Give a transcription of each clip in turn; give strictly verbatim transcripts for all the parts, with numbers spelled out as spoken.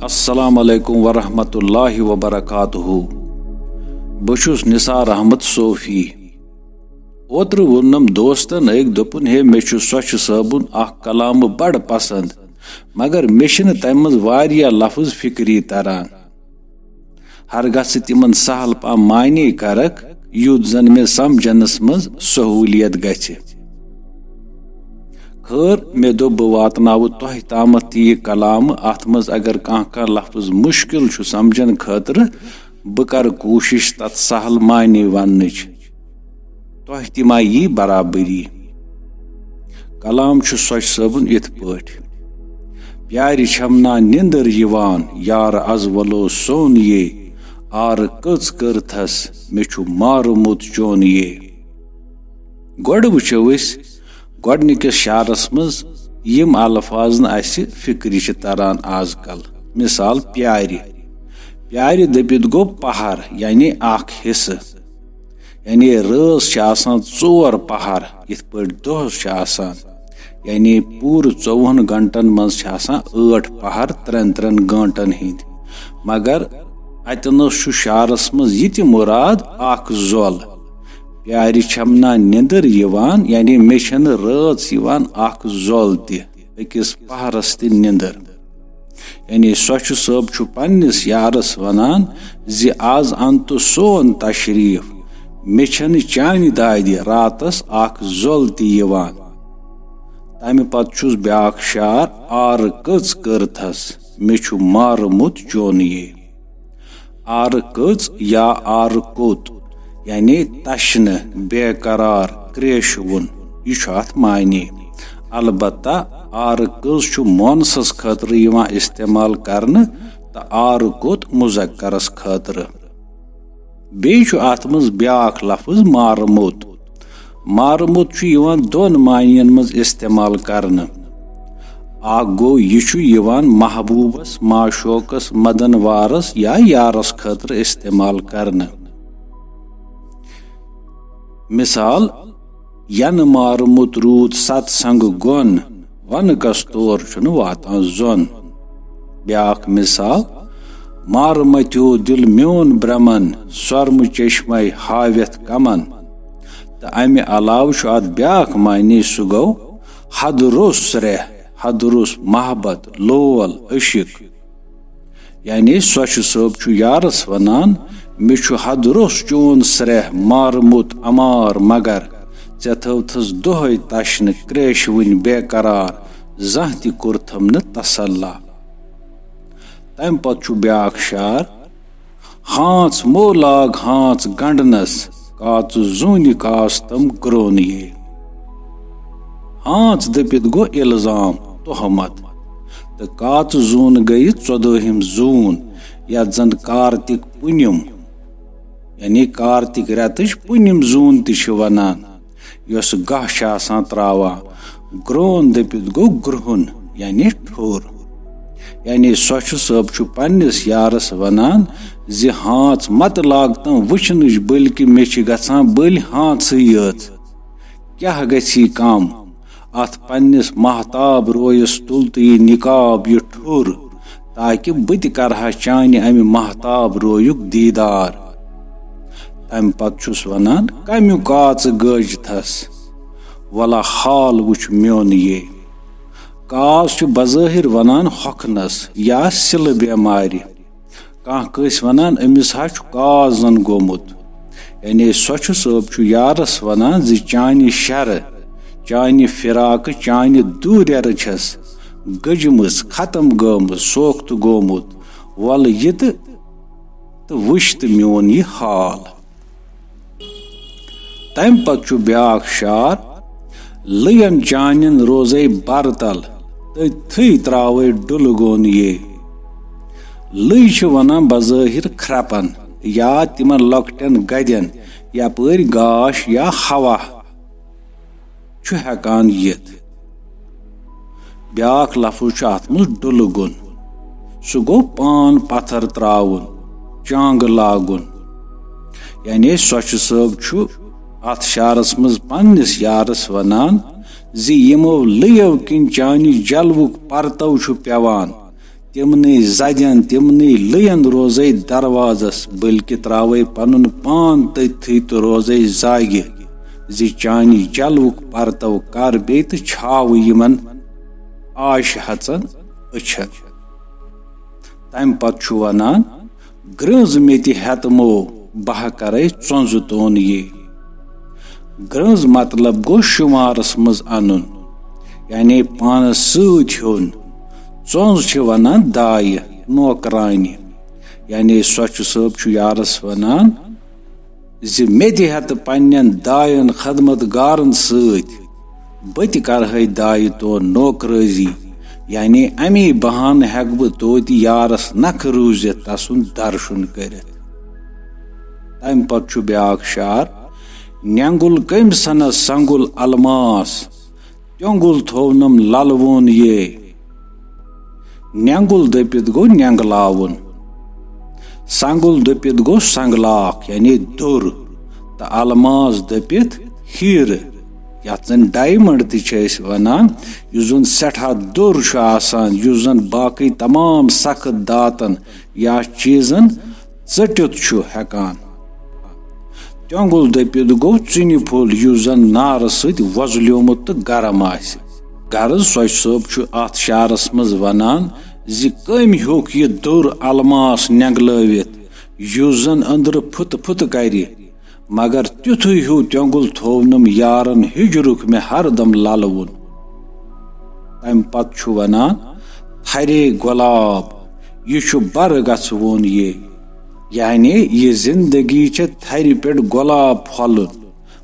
السلام علیکم ورحمۃ اللہ وبرکاتہ۔ بہٕ چھُس نثار احمد صوفی۔ اوترٕ ووٚنُم دوستن أکۍ، دوٚپُن، "ہے، مےٚ چھُ سۄچھِ صٲبُن اکھ کلامہٕ بڑٕ پسند، مگر مےٚ چھِنہٕ تَمہِ منٛز واریاہ لفظ فکری تران۔ ہرگاہ ژٕ تِمن سہل پہم معنی کرکھ، یُتھ زن مےٚ سمجھنس منٛز سہوٗلیت گژھِ۔" خٲر، مےٚ دوٚپ، بہٕ واتناوٕ تۄہہِ تامتھ تہِ یہِ کلامہٕ۔ اتھ منٛز اگر کانٛہہ کانٛہہ لفظ مشکل چھُ سمجھن خٲطرٕ، بہٕ کرٕ کوٗشش تتھ سہل معنی وننٕچ۔ تۄہہِ تہِ ما یی برابری؟ کلام چھُ سۄچھِ صٲبُن یِتھ پٲٹھۍ: "پیارِ چھَم نا نِندٕر یِوان، یار از وَلو سون یے، آرٕ کٔژ کٔرتھس، مےٚ چھُ مارٕ موٚت چون یے۔" گۄڈٕ وٕچھو أسۍ گۄڈٕنِکِس شعرس منٛز یِم الفاظ نہٕ اَسہِ فِکرِ چھِ تران آز کل۔ مثال، پیارِ۔ پیارِ دٔپِتھ گوٚو پہر، یعنی اکھ حصہٕ۔ یعنی رٲژ چھِ آسان ژور پہر، یِتھ پٲٹھۍ دۄہس چھِ آسان۔ یعنی پوٗرٕ ژوٚوُہن گھنٹن منٛز چھِ آسان ٲٹھ پہر ترٛٮ۪ن ترٛٮ۪ن گھنٹن ہٕنٛدۍ۔ مگر اتٮ۪نس چھُ شعرس منٛز یہِ تہِ مُراد اکھ زۄل۔ "پیارِ چھَم نا نِندٕر یِوان"، یعنی مےٚ چھَنہٕ رٲژ یِوان اکھ زۄل تہِ، أکِس پہرس تہِ نِندٕر۔ یعنی سۄچھِ صٲب چھُ پننِس یارس ونان زِ از ان تہٕ سون تشریف، مےٚ چھَنہٕ چانہِ دادِ راتس اکھ زۄل تہِ یِوان۔ تمہِ پتہٕ چھُس بیاکھ شعر، "آرٕ کٔژ کٔرتھس، مےٚ چھُ مارٕ موٚت چون یے۔" آرٕ کٔژ یا آرٕ کوٚت، یعنی تشنہٕ، بے قرار، کرٛیشوُن، یہِ چھُ اتھ معنی۔ البتہ آرٕ کٔژ چھُ مونسس خٲطرٕ یِوان استعمال کرنہٕ تہٕ آرٕ کوٚت مذکرس خٲطرٕ۔ بیٚیہِ چھُ اتھ منٛز بیاکھ لفظ مارٕ موٚت۔ مارٕ موٚت چھُ یِوان دۄن معنین منٛز استعمال کرنہٕ۔ اکھ گوٚو، یہِ چھُ یِوان محبوبس، معشوقس، مدن وارس یا یارس خٲطرٕ استعمال کرنہٕ۔ مثال، "ینہٕ مارٕ موٚت روٗد ست سنگ گۄن، ونہٕ کس تور چھُنہٕ واتان زۄن۔" بیاکھ مثال، "مارٕ متیو دل میون برمن، سۄرمہٕ چشمے ہاوٮ۪تھ کمن۔" تہٕ امہِ علاوٕ چھُ اتھ بیاکھ معنی، سُہ گوٚو حد روٚس سرٛیہ، حد روٚس محبت، لول، عشق۔ یعنی سۄچھِ صٲب چھُ یارس ونان، "مےٚ چھُ حد روٚس چون سرٛیہ، مارٕ موٚت امار، مگر ژےٚ تھٲوتھس دۄہے تشنہٕ، کرٛیشوٕنۍ، بے قرار، زانٛہہ تہِ کوٚرتھم نہٕ تسلا۔" تمہِ پتہٕ چھُ بیاکھ شعر، "ہانٛژ مو لاگ ہانٛژ گنڈنس، کاژٕ زوٗنہِ کاس تم کرون یے۔" ہانٛژ دٔپِتھ گوٚو الزام، تہمت، تہٕ کاژٕ زوٗن گٔیہِ ژۄدٲہِم زوٗن، یتھ زن کارتِک پُنِم، یعنی کارتِک رٮ۪تٕچ پُنِم زوٗن تہِ چھِ ونان، یۄس گاہ چھِ آسان تراوان۔ گرون دٔپِتھ گوٚو گرٛہُن، یعنی ٹھوٚر۔ یعنی سۄچھِ صٲب چھُ پننِس یارس ونان زِ ہانٛژ متہٕ لاگتن وٕچھنٕچ، بلکہِ مےٚ چھِ گژھان بٔلۍ ہانٛژٕے یٲژ۔ کیٛاہ گژھی کم؟ اتھ پننِس ماہتاب رویس تُل تہٕ یہِ نقاب، یہِ ٹھوٚر، تاکہِ بہٕ تہِ کرٕ ہا چانہِ امہِ ماہتاب رویُک دیدار۔ تمہِ پتہٕ چھُس ونان، کمیُک کاژٕ گٲجتھس، ولا حال وُچھ میون یے۔ کاز چھُ بظٲہر ونان ہۄکھنس یا سِلہٕ بٮ۪مارِ۔ کانٛہہ کٲنٛسہِ ونان، أمِس ہا چھُ کاز زن گوٚمُت۔ یعنی سۄچھِ صٲب چھُ یارس ونان زِ چانہِ شرٕ، چانہِ فراقہٕ، چانہِ دوٗرٮ۪رٕ چھَس گٔجمٕژ، ختم گٔمٕژ، سوختہٕ گوٚمُت۔ وَلہٕ یہِ تہٕ، تہٕ وٕچھ تہٕ میون یہِ حال۔ تَمہِ پتہٕ چھُ بیٛاکھ شعر، لٔین چانٮ۪ن روزے برتل، تٔتھٕے ترٛاوے ڈُلہٕ گوٚن یے۔ لٔے چھِ وَنان بظٲہِر کھرٛپن یا تِمن لۄکٹٮ۪ن گدٮ۪ن، یپٲرۍ گاش یا ہوا چھُ ہٮ۪کان یِتھ۔ بیٛاکھ لفظ چھُ اَتھ منٛز ڈُلہٕ گوٚن۔ سُہ گوٚو پان پتھر ترٛاوُن، چانٛگہٕ لاگُن۔ یعنی سۄچھِ صٲب چھُ اَتھ شعرس منٛز پننِس یارس وَنان زِ یِمو لٔیو کِنۍ چانہِ جلوُک پرتو چھُ پٮ۪وان، تِمنٕے زدٮ۪ن، تِمنٕے لٕین روزے دروازس، بلکہِ تراوے پنُن پان تٔتھٕے تہٕ روزے زاگہِ زِ چانہِ جلوُک پرتو کر بیٚیہِ تہٕ چھاوٕ یِمن آش ہژن أچھن۔ تمہِ پتہٕ چھُ ونان، گرٛنٛز مےٚ تہِ ہٮ۪تہٕ مو، بہٕ ہا کرے ژۄنٛزٕ تون یے۔ گرٛنٛز مطلب گوٚو شُمارس منٛز انُن، یعنی پانس سۭتۍ ہیوٚن۔ ژۄنٛز چھِ ونان دایہِ، نوکرانہِ۔ یعنی سۄچھِ صٲب چھُ یارس ونان زِ مےٚ تہِ ہٮ۪تہٕ پننٮ۪ن داین خدمت گارن سۭتۍ، بہٕ تہِ کرہے دایہِ تون نوکرٲزی۔ یعنی امی بہانہٕ ہٮ۪کہٕ بہٕ توتہِ یارس نکھٕ روٗزِتھ تسُنٛد درشُن کٔرِتھ۔ تمہِ پتہٕ چھُ بیٛاکھ شعر، نٮ۪نٛگُل کٔمۍ سنس سنٛگُل الماس، تیوٚنٛگُل تھوونم للوُن یے۔ نٮ۪نٛگُل دٔپِتھ گوٚو نٮ۪نٛگلاوُن، سنٛگُل دٔپِتھ گوٚو سنٛگلاکھ، یعنی دوٚر، تہٕ الماس دٔپِتھ ہیٖرٕ، یتھ زن ڈایمنڈ تہِ چھِ أسۍ ونان، یُس زن سٮ۪ٹھاہ دوٚر چھُ آسان، یُس زن باقٕے تمام سخت داتن یا چیٖزن ژٔٹِتھ چھُ ہٮ۪کان۔ تیوٚنٛگُل دٔپِتھ گوٚو ژِنہِ پھوٚل، یُس زن نارٕ سۭتۍ وۄزلیومُت تہٕ گرم آسہِ۔ غرض، سۄچھِ صٲب چھُ اتھ شعرس منٛز ونان زِ کٔمۍ ہیوٚک یہِ دوٚر الماس نٮ۪نٛگلٲوِتھ، یُس زن أنٛدرٕ پھُتہٕ پھُتہٕ کرِ، مگر تیُتھُے ہیوٗ تیوٚنٛگُل تھوونم یارن ہِجرُک مےٚ ہردم للوُن۔ تمہِ پتہٕ چھُ ونان، تھرے گۄلاب، یہِ چھُ بر گژھوُن یے۔ یعنی یہِ زندگی چھےٚ تھرِ پٮ۪ٹھ گۄلاب پھۄلُن،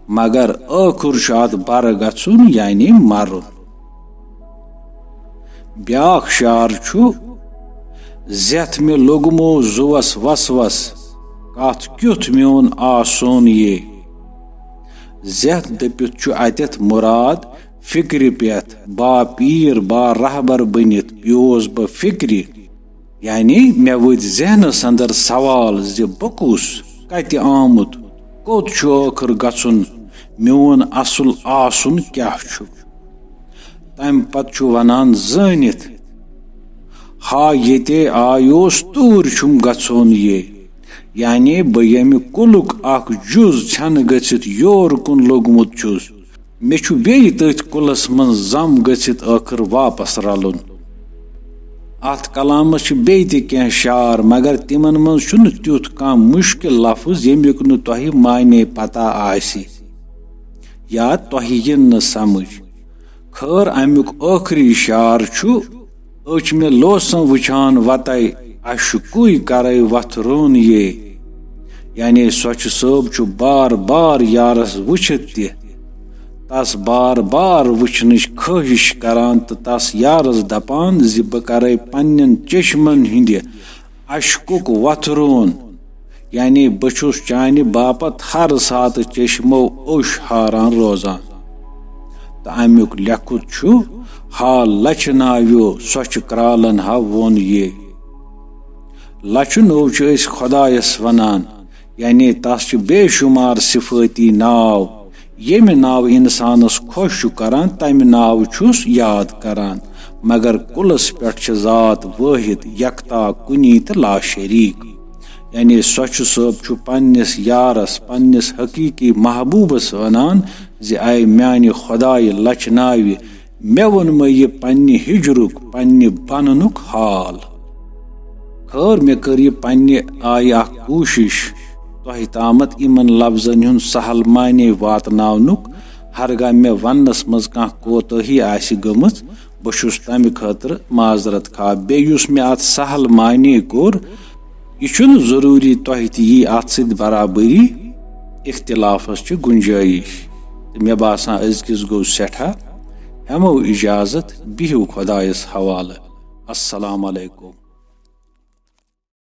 مگر ٲخٕر چھُ اتھ بر گژھُن، یعنی مرُن۔ بیٛاکھ شعر چھُ، زیتھ مےٚ لوٚگمو زُوس وسوس، کتھ کیُتھ میون آسون یے۔ زیتھ دٔپِتھ چھُ اتٮ۪تھ مُراد فِکرِ پٮ۪تھ، با پیٖر با رہبر بٔنِتھ پیوس بہٕ فِکرِ۔ یعنی مےٚ ؤتھۍ ذہنس اندر سوال زِ بہٕ کُس، کتہِ آمُت، کوٚت چھُ ٲخٕر گژھُن، میون اصل آسُن کیاہ چھُ؟ تمہِ پتہٕ چھُ ونان زٲنِتھ، ہا ییٚتے آیوس توٗرۍ چھُم گژھُن یے۔ یعنی بہٕ ییٚمہِ کُلُک اکھ جُز ژھٮ۪نہٕ گٔژھِتھ یور کُن لوٚگمُت چھُس، مےٚ چھُ بیٚیہِ تٔتھۍ کُلس منٛز زم گٔژھِتھ ٲخٕر واپس رلُن۔ اتھ کلامس چھِ بیٚیہِ تہِ کینٛہہ شعر، مگر تِمن منٛز چھُنہٕ تیُتھ کانٛہہ مُشکِل لفظ ییٚمیُک نہٕ تۄہہِ معنی پتہ آسہِ یا تۄہہِ یِن نہٕ سمجھ۔ خٲر، امیُک ٲخری شعر چھُ، أچھ مےٚ لوسن وٕچھان وتے، اشکُے کرے وتھ رون یے۔ یعنی سۄچھِ صٲب چھُ بار بار یارس وٕچھِتھ تہِ، تس بار بار وٕچھنٕچ خٲہِش کران تہٕ تس یارس دپان زِ بہٕ کرے پننٮ۪ن چشمن ہٕنٛدِ اشکُک وتھ رون، یعنی بہٕ چھُس چانہِ باپتھ ہر ساتہٕ چشمو اوٚش ہاران روزان۔ تہٕ امیُک لیکھُت چھُ، ہا لچھِ ناویو سۄچھِ کرالن ہا ووٚن یے۔ لچھِ نوٚو چھِ أسۍ خۄدایس ونان، یعنی تس چھِ بے شمار صفٲتی ناو، ییٚمہِ ناوٕ انسانس خۄش چھُ کران، تمہِ ناوٕ چھُس یاد کران۔ مگر کُلس پٮ۪ٹھ چھِ ذات وٲحد، یکتا، کُنی تہٕ لاشریٖک۔ یعنی سۄچھِ صٲب چھُ پننِس یارس، پننِس حقیقی محبوبس ونان زِ اے میانہِ خۄدایہِ لچھِ ناوِ، مےٚ ووٚنمَے یہِ پننہِ ہِجرُک، پننہِ بننُک حال۔ خٲر، مےٚ کٔر یہِ پننہِ آیہِ اکھ کوٗشِش تۄہہِ تامَتھ یِمن لفظن ہُنٛد سہل معنی واتناونُک۔ ہرگاہ مےٚ وننس منٛز کانٛہہ کوتٲہی آسہِ گٔمٕژ، بہٕ چھُس تمہِ خٲطرٕ معذرت خواہ۔ بیٚیہِ یُس مےٚ اتھ سہل معنی کوٚر، یہِ چھُنہٕ ضروٗری تۄہہِ تہِ یی اتھ سۭتۍ برابری، اختلافس چھِ گُنجٲیِش۔ تہٕ مےٚ باسان أزکِس گوٚو سٮ۪ٹھاہ۔ ہٮ۪مو اجازت، بِہِو خۄدایس حوالہٕ۔ السلام علیکم۔